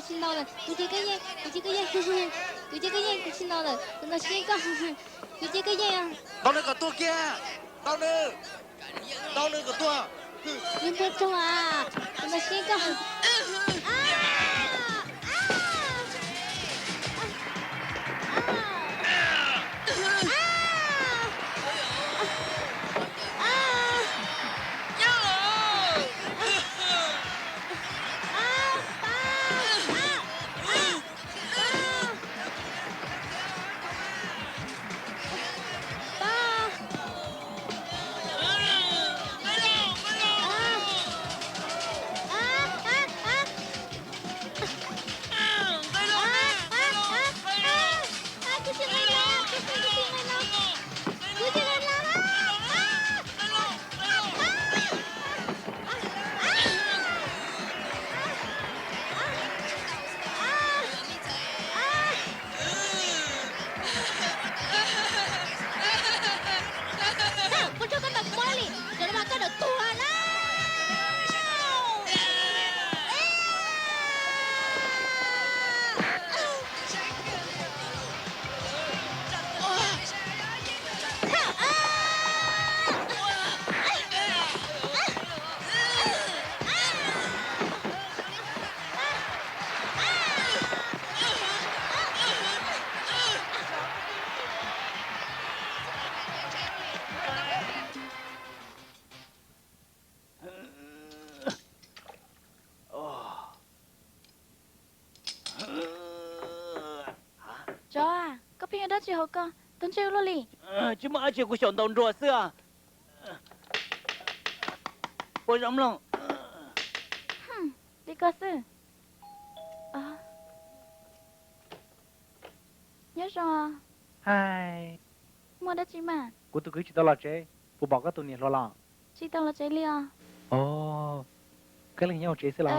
Tsis ntaus lawm, kuv ces koj yeej, kuv ces koj yeej, kuv ces koj yeej, kuv tsis ntaus lawm, kuv ntaus tsis yeej koj, kuv ces koj yeej. Ntaus nws kom tuag kiag, ntaus nws, ntaus nws kom tuag. Nws npua raug as, kuv ntaus tsis yeej koj. Kuv tso koj ntawm kuv li, cov no mas koj ntawm tuag na. Tsov, koj pheej ua dab tsi hauv koj? Tuag ntsej ua luaj li. Tsis muaj dab tsi, kuv xyaum ntaus nruas xwb. Ua zoo mloog li koj xwb. Nyob zoo. Hais, muaj dab tsi mas? Kuv tus kwv tsis tau los tsev, puas pom koj tus niam hluas los? Tsis tau los tsev li os. Ov, koj leej nyob hauv tsev xwb los?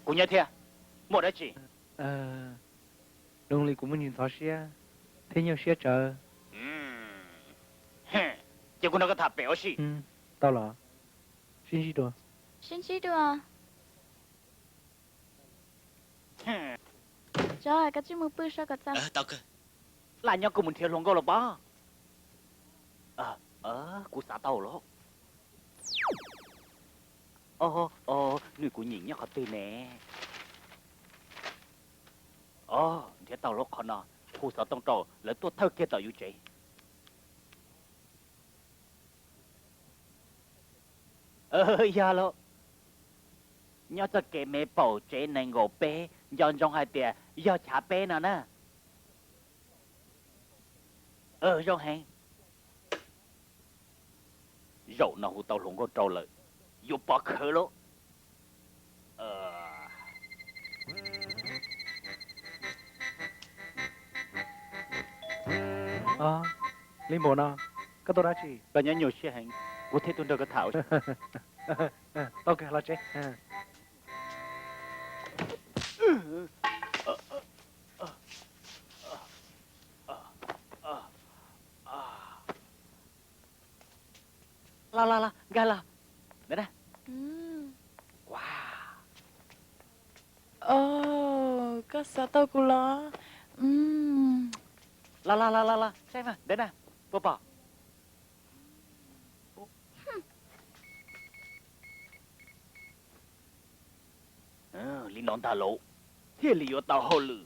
Kuv nyob thiab, muaj dab tsi? Zoo li kuv muaj ntsis ntxhov siab thiab nyuaj siab tsawv. Ces kuv nrog koj tham pem ua si. Tau los? Sib ntsib dua. Sib ntsib dua. Tsov, koj tsij mus pw so kom txog. Laj nyob koj mus nrhiav hluas nkauj los pob? Kuv xav tau lawm. Nws kuv nyeem nyob qhov twg ne? Nrhiav tau lawm qhov no, hu xov tooj rau lawv tuaj thawj kiag tom yus tsev. Yog lawm, nyob txoj kev me paum tsev nees nkaum peb, nco ntsoov hais tias yog chav peb no na. Zoo heev. Zaum no hu tau hluas nkauj rau lawm, yuav pov khawv lawm. Li npaum no, koj tuaj dab tsi? Koj nyob nyuaj siab heev, kuv thiaj tuaj nrog koj tham. Tau kawg, los tsev. Los los los, nkag los. Ntawm na. Koj xav tau kuv los? Los los los los los, saib mas, ntawm na, puas pom? Li no ntag lauj, thiaj li yuav tau hauj lwm.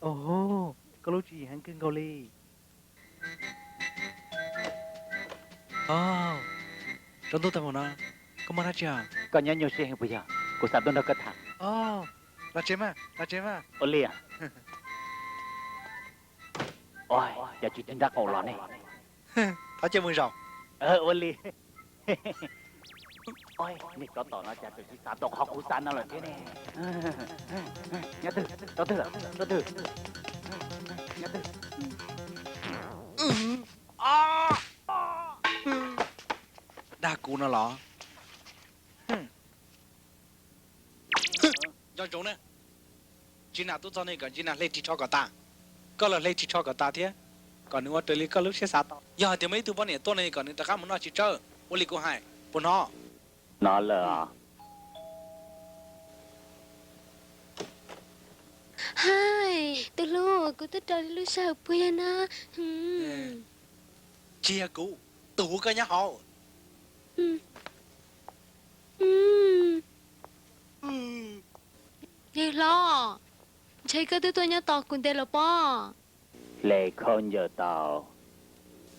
Ov, koj lub tswv yim heev kawg nkaus li. Ov, tsaus ntuj tag npaum no, koj muaj dab tsi os? Koj nyob nyuaj siab heev puas yog? Kuv xav tuaj nrog koj tham. Ov, los tsev mas, los tsev mas. Ua li. Ov, cas tsis tig nrab qaum los ne? Thov cia mus zaum. Ua li. Niag tsov tom no cas txawm tsis xav tau qhov kuv xav no lawm thiab ne. Nyob twg, rau twg lawm, rau twg? Nyob twg? Dag kuv no los? Nco ntsoov na, Ntsis Nas tub txog no kom Ntsis Nas hle ris tsho kom tas. Koj los hle ris tsho kom tas thiab, kom nws ua raws li koj lub siab xav tau. Yog hais tias muaj ib tug poj niam tuaj no kom nws rov qab mus noj tsis tsawg, ua li kuv hais, puas hnov? Hnov lawm. Hais, tus hlub, kuv twb raws li lub sij hawm puag yog na. Tsis yog kuv, tus hu koj nyob hauv. Yawg hlob, ntshe koj twb tuaj nyob tos kuv ntev los pob. Hle khaub ncaws tau.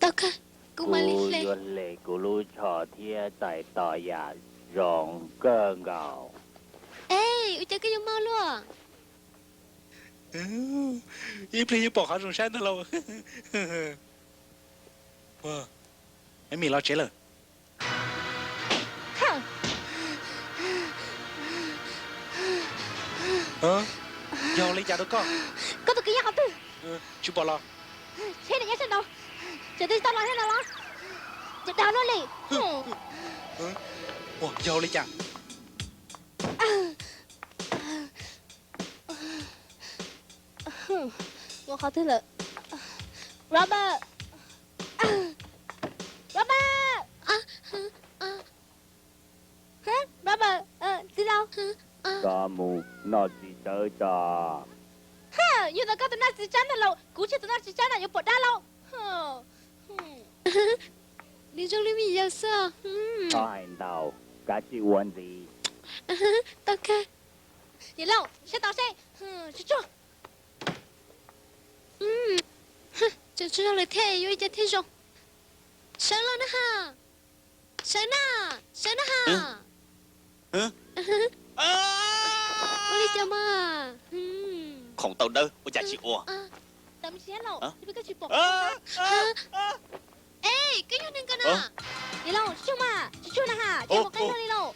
Tau kawg, kuv mam li hle. Kuv yuav hle kuv lub tsho thiab txais tos yam zoo kawg nkaus. Es, ua cas koj yuav mob luaj? Ib pliag yeej pom qhov zoo saib ntag lauj. Maiv Mis los tsev lawm. Yog li cas rau koj? Koj tus kwv nyob qhov twg? Tsis pom los? Tsheb nws nyob sab nraud. Tseem twb tsis tau los thiab no los? Ces dag luaj li. Yog li cas? Mus qhov twg lawm? Robert! Robert! Robert, txiv laus. Koj mus noj txiv tsawb tso. Yog ntawm koj tus noj txiv tsawb ntag lauj, kuv tsis tus noj txiv tsawb no yuav pom dab lauj. Nws zoo li me yaus xwb. Txhob hais ntau, kav tsij ua ntxiv. Tau kawg. Niam laus, saib tau seb. Tsuag tsuag. Tseem tsuag lawm thiab, yuav ua cas thiaj zoo. Sawv los na ha. Sawv na, sawv na ha. Ua li cas mas? Khoom tau dawb ua cas tsis ua? Es, koj yog neeg ko na? Niam laus, tsis tsuag mas, tsis tsuag na ha, tsis mus qeeb luaj li lauj.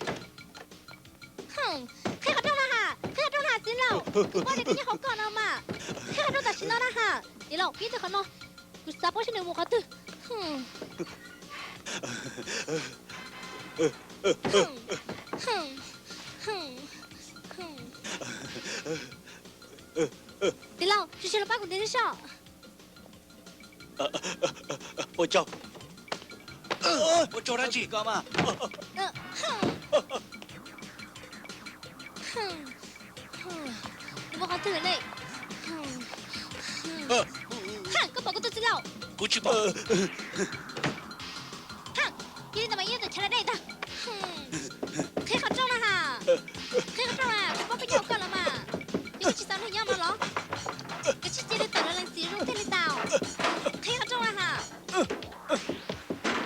Qhib qhov rooj na ha, qhib qhov rooj na txiv laus, kuv pom tias koj nyob hauv ko no mas. Qhib qhov rooj tam sim no na ha. Niam laus, pib tawm qhov no, kuv xav paub seb nws mus qhov twg. Txiv laus, tsis tsis los pab kuv ntes seb soj. Ua tsaug. Ua tsaug dab tsi? Kuv mus qhov twg lawm ne? Koj pom kuv tus txiv laus? Kuv tsis pom. Yog li ntawd mas yeej tawm chav la dej ntag. Qhib qhov rooj na ha. Qhib qhov rooj na, kuv paub koj nyob hauv ko los mas. Yog koj tsis xav nrog nyob no los? Koj tsis cia li tawm los lees txiv zoo tiag li tau. Qhib qhov rooj na ha.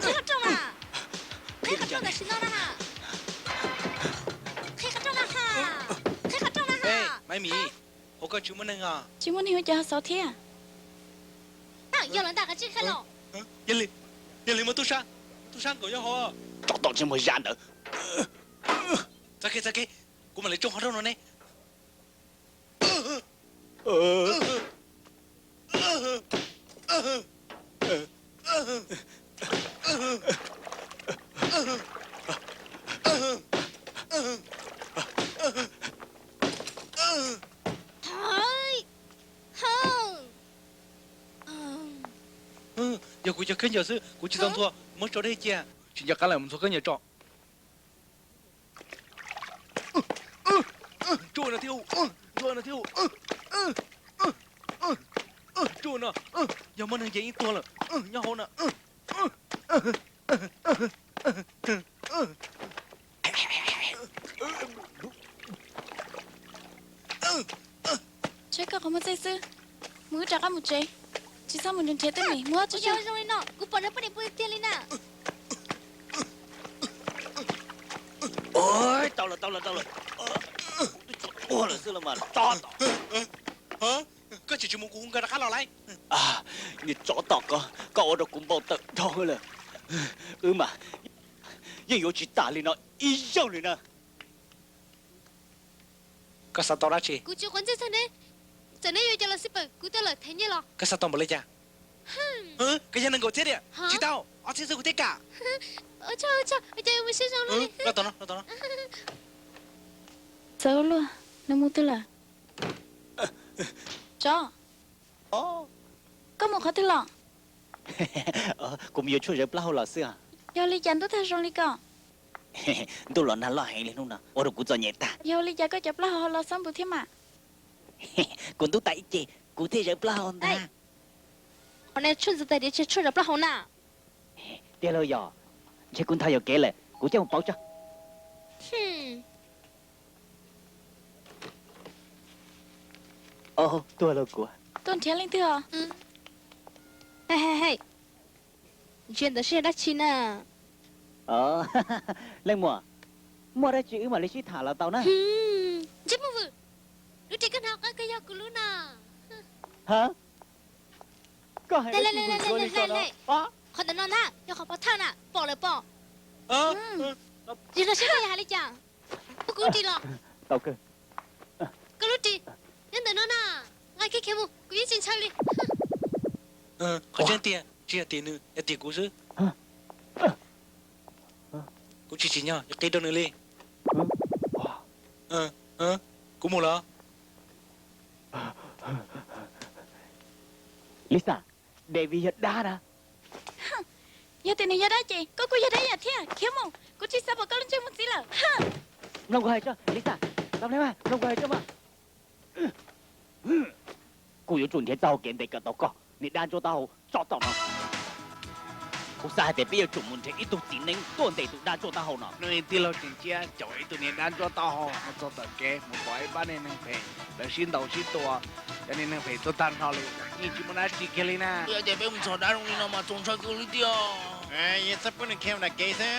Qhib qhov rooj na. Qhib qhov rooj tam sim no na ha. Qhib qhov rooj na ha. Qhib qhov rooj na ha. Maiv Mis, hauv ko tsis muaj neeg os? Tsis muaj neeg ua cas ho xauv thiab? Yog lawv ntag, koj tsis kheev los? Yog li, yog li muaj tub sab, tub sab nkaum yog hauv. Tsov tom tsis muaj zaj ntawd. Txav kev, txav kev, kuv mam li tsoo qhov rooj no ne. Yog kuv cov khaub ncaws xwb, kuv tsis tau ntxhua, muab tso deb cia. Tsis nco qab lawm, mus ntxhua khaub ncaws tso. Ntsuag no thiab, ntsuag no thiab, ntsuag no, yog muaj neeg ces yeej tuag lawm, nyob hauv na. Tsheb koj qhov muag txej xwb, mus wb rov qab mus tsev, tsis txhob mus nrhiav teeb meem, mus ob tsuj xyoo. Zoo li no kuv pom nws poj niam pw tiag li na. Tau lawm, tau lawm, tau lawm. Ua lawm xwb los mas tsob tom. Koj tseem tsis mus kuv hu nkawd rov qab los lauj. Niag tsob tom ko, koj ua rau kuv npau taws dhau lawm. Wb mas yeej yuav tsis tas li no ib zaug li na. Koj xav tau dab tsi? Kuv tsis quav ntsej txog neb. Txawm neb yuav cov los xij pawm, kuv tuaj lawm, them nyiaj los. Koj xav tau npaum li cas? Koj yog nees nkaum txhiab tiag. Tsis tau, ob txhiab xwb kuv thiaj kam. Ua tsaug, ua tsaug, ua cas yuav mus siab zoo luaj li. Los tom no, los tom no. Txawv luaj, nws mus twg lawm? Tsov, koj mus qhov twg los? Kuv mus yuav tshuaj zawv plaub hau los xwb. Yog li cas ntuj tag zoo li ko? Ntuj los nag loj heev li hnub no, ua rau kuv txom nyem tag. Yog li cas koj cov plaub hau ho los xob npus thiab mas? Kuv ntub tas ib ce, kuv thiaj zawv plaub hau ntag. Qhov no tshuaj ntxuav tais diav, tshuaj zawv plaub hau na. Tiag lauj yog? Ntshe kuv ntho yuam kev lawm, kuv coj mus pauv tso. Tuag lauj kuv. Tuaj nrhiav leej twg os? Ntsia ntawd seb yog dab tsi na. Leej muam, muaj dab tsi wb mam li sib tham los tau na. Ntsej muag vwm, lub ris koj hnav qab kawg yog kuv lub na. Koj hais dab tsi vwm zuav li ko no? Qhov ntawm no na yog qhov pov thawj na, pom lawm pom. Ris no seb koj yuav hais li cas. Muab kuv lub ris los. Koj lub ris nyob ntawm no na, nqa kiag khiav mus, kuv yeej tsis ntshaw li. Qhov tseeb tiag tsis yog tim nws, yog tim kuv xwb. Kuv tsis tsim nyog yuav qhia rau nws li. Kuv mus los. Lisa, David yog dab na. Yog tias nws yog dab ces koj kuj yog dab yam thiab. Khiav mus, kuv tsis xav pom koj lub ntsej muag txiv lawm. Mloog kuv hais tso Lisa, mloog kuv hais tso mas. Kuv yuav tsum nrhiav txoj hau kev ntes kom tau koj niag dab ntsuab taub hau tso tom no. Kuv xav hais tias peb yuav tsum mus nrhiav ib tug txiv neeb tuaj ntes tus dab ntsuab taub hau no. Nej tij laug tseem cia caum ib tug niag dab ntsuab taub hau no txog tom kev mus pom ib pab niag neeg phem, lawv sib ntaus sib tua, cov niag neeg phem tuag tag nrho li, yeej tsis muaj dab tsi kiag li na. Yog tias peb mus txog dab zoo li no mas txaus ntshai kawg li tiag. Yeej txhob pub nws khiav mus nram kev xwb.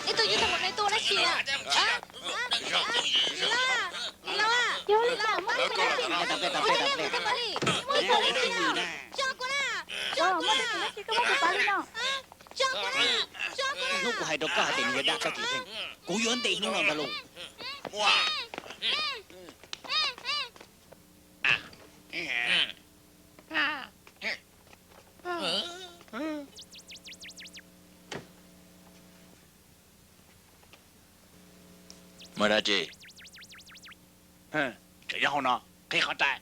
Ib tug yus tau mus qhia tua dab tsi na? Yog li cas muaj dab tsi na? Ua cas nej mus tej qhov li? Muaj dab tsi na? Tso kuv na! Tso kuv na! Tso kuv na! Tso kuv na! Hnub kuv hais rau koj hais tias nws yog dab koj tsis ntseeg, kuv yuav ntes hnub no ntag lauj. Muaj dab tsi? Tseem nyob hauv no, qhib qhov rais.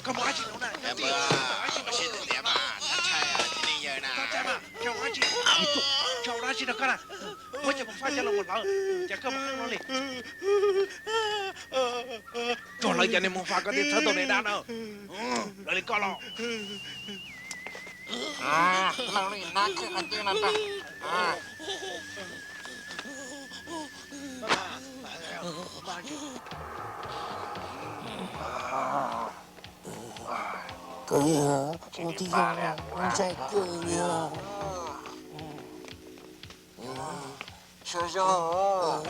Koj mus dab tsi no na? Koj mus dab tsi? Koj mus dab tsi no koj na? Muab cov mus faj coj los mus hlawv, ces koj mus qeej no li. Tsuag lawv cov niag mus faj koj thiaj txhawb tau niag dab na. Lawv li koj los. Koj ua tib zoo ntshai kawg li os. Sawv zog.